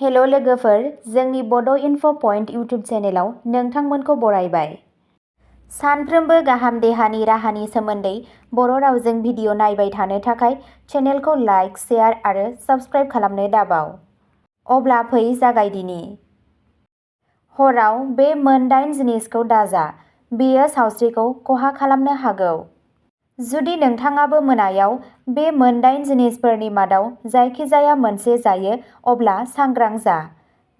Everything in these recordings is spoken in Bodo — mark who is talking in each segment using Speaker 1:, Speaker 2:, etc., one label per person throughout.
Speaker 1: हेल' लोगोफोर, जोंनि बड' इनफ' पइन्ट इउटुब चेनेलाव नोंथांमोनखौ बरायबाय। सानफ्रोमबो गाहाम देहानि राहानि सोमोन्दै बर' रावजों भिडिअ' नायबाय थानो थाखाय चेनेलखौ लाइक, शेयार आरो साबस्क्राइब खालामनो दाबाव। अब्ला फै जागायदिनि। हराव बे मोन 8 जिनिसखौ दाजा, बेयो सावस्रिखौ खहा खालामनो हागौ। जुदि नोंथाङाबो मोनायाव बे मोन 8 जिनिसफोरनि मादाव जायखिजाया मोनसे जायो अब्ला सांग्रां जा।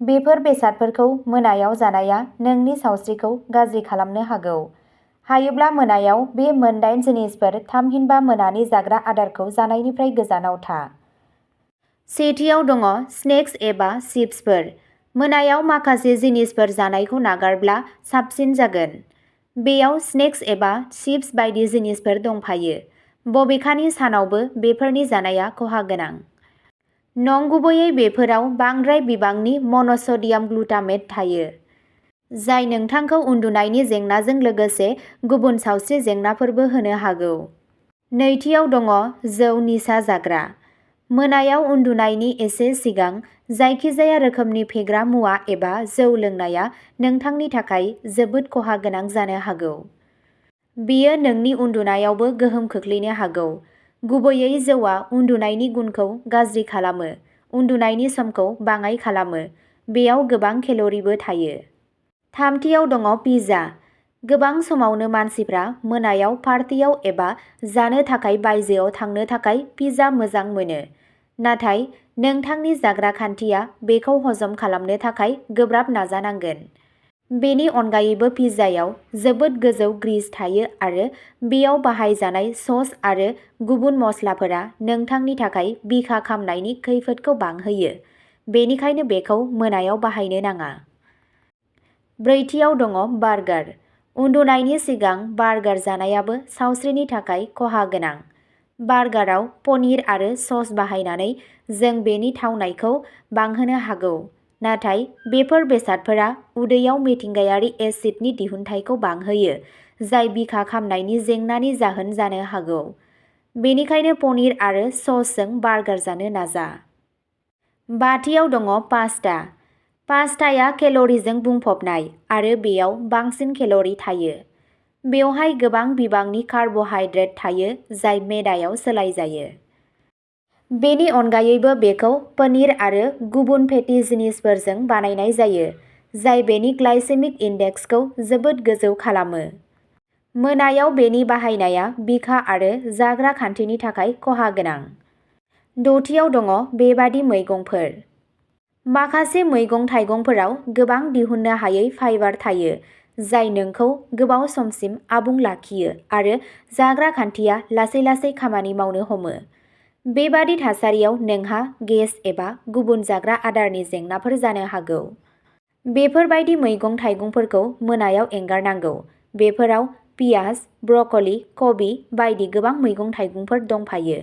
Speaker 1: बेफोर बेसादफोरखौ मोनायाव जानाया नोंनि सावस्रिखौ गाज्रि खालामनो हागौ। हायोब्ला मोनायाव बे मोन 8 जिनिसफोर थामहिनबा मोनानि जाग्रा आदारखौ जानायनिफ्राय गोजानाव था। सेथियाव दङ स्नेक्स एबा चिप्सफोर। मोनायाव माखासे जिनिसफोर जानायखौ नागारब्ला साबसिन जागोन। बेयाव स्नेक्स एबा चिप्स बायदि जिनिसफोर दंफायो। बबेखानि सानावबो बेफोरनि जानाया खहा गोनां। नंगुबैयै बेफोराव बांद्राय बिबांनि मन'सडियाम ग्लुटामेट थायो, जाय नोंथांखौ उन्दुनायनि जेंनाजों लोगोसे गुबुन सावस्रि जेंनाफोरबो होनो हागौ। नैथियाव दङ जौ निसा जाग्रा। मोनायाव उन्दुनायनि एसे सिगां जायखिजाया रोखोमनि फेग्रा मुवा एबा जौ लोंनाया नोंथांनि थाखाय जोबोद खहा गोनां जानो हागौ। बेयो नोंनि उन्दुनायावबो गोहोम खोख्लैनो हागौ। गुबैयै जौआ उन्दुनायनि गुनखौ गाज्रि खालामो, उन्दुनायनि समखौ बाङाइ खालामो। बेयाव गोबां केल'रिबो थायो। थामथियाव दङ पिज्जा। गोबां समावनो मानसिफ्रा मोनायाव पार्टियाव एबा जानो थाखाय बायजोआव थांनो थाखाय पिज्जा मोजां मोनो। नाथाय नोंथांनि जाग्रा खान्थिया बेखौ हजम खालामनो थाखाय गोब्राब नाजानांगोन। बेनि अनगायैबो पिज्जायाव जोबोद गोजौ ग्रीस थायो आरो बेयाव बाहायजानाय सस आरो गुबुन मस्लाफोरा नोंथांनि थाखाय बिखा खामनायनि खैफोदखौ बांहोयो। बेनिखायनो बेखौ मोनायाव बाहायनो नाङा। ब्रैथियाव दङ बार्गार। उन्दुनायनि सिगां बार्गार जानायाबो सावस्रिनि थाखाय खहा गोनां। बार्गाराव पनिर आरो सस बाहायनानै जों बेनि थावनायखौ बांहोनो हागौ, नाथाय बेफोर बेसादफोरा उदैयाव मिथिंगायारि एसिडनि दिहुनथायखौ बांहोयो, जाय बिखा खामनायनि जेंनानि जाहोन जानो हागौ। बेनिखायनो पनिर आरो ससजों बार्गार जानो नाजा। बाथियाव दङ पास्ता। पास्ताया केल'रिजों बुंफबनाय आरो बेयाव बांसिन केल'रि थायो। बेवहाय गोबां बिबांनि कार्बहाइड्रेट थायो जाय मेदायाव सोलायजायो। बेनि अनगायैबो बेखौ पनिर आरो गुबुन फेटि जिनिसफोरजों बानायनाय जायो, जाय बेनि ग्लाइसेमिक इन्डेक्सखौ जोबोद गोजौ खालामो। मोनायाव बेनि बाहायनाया बिखा आरो जाग्रा खान्थिनि थाखाय खहा गोनां। दथियाव दङ बेबादि मैगंफोर। माखासे मैगं-थाइगंफोराव गोबां दिहुननो हायै फाइबार थायो, जाय नोंखौ गोबाव समसिम आबुं लाखियो आरो जाग्रा खान्थिया लासै-लासै खामानि मावनो हमो। बेबादि थासारियाव नोंहा गेस एबा गुबुन जाग्रा आदारनि जेंनाफोर जानो हागौ। बेफोरबायदि मैगं-थाइगंफोरखौ मोनायाव एंगारनांगौ। बेफोराव पियाज, ब्रकलि, कबि बायदि गोबां मैगं-थाइगंफोर दंफायो।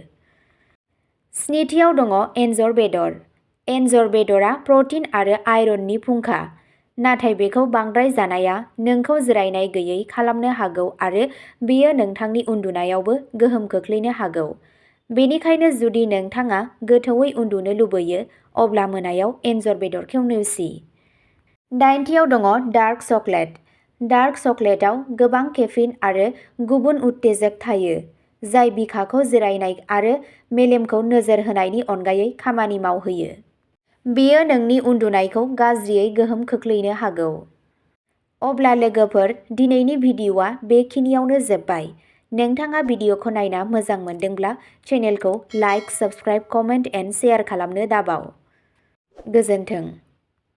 Speaker 1: स्निथियाव दङ एन्जर बेदर। एन्जर बेदरआ प्रटिन आरो आयरननि फुंखा, नाथाय बेखौ बांद्राय जानाया नोंखौ जिरायनाय गैयै खालामनो हागौ आरो बेयो नोंथांनि उन्दुनायावबो गोहोम खोख्लैनो हागौ। बेनिखायनो जुदि नोंथाङा गोथौवै उन्दुनो लुबैयो, अब्ला मोनायाव एन्जर बेदरखौ नेवसि। दाइनथियाव दङ डार्क चकलेट। डार्क चकलेटआव गोबां केफिन आरो गुबुन उत्तेजक थायो, जाय बिखाखौ जिरायनाय आरो मेलेमखौ नोजोर होनायनि अनगायै खामानि मावहोयो। बेयो नोंनि उन्दुनायखौ गाज्रियै गोहोम खोख्लैनो हागौ। अब्ला लोगोफोर, दिनैनि भिडिअ'आ बेखिनियावनो जोबबाय। नोंथाङा भिडिअ'खौ नायना मोजां मोनदोंब्ला चेनेलखौ like, subscribe, comment and share खालामनो दाबाव। गोजोन्थों।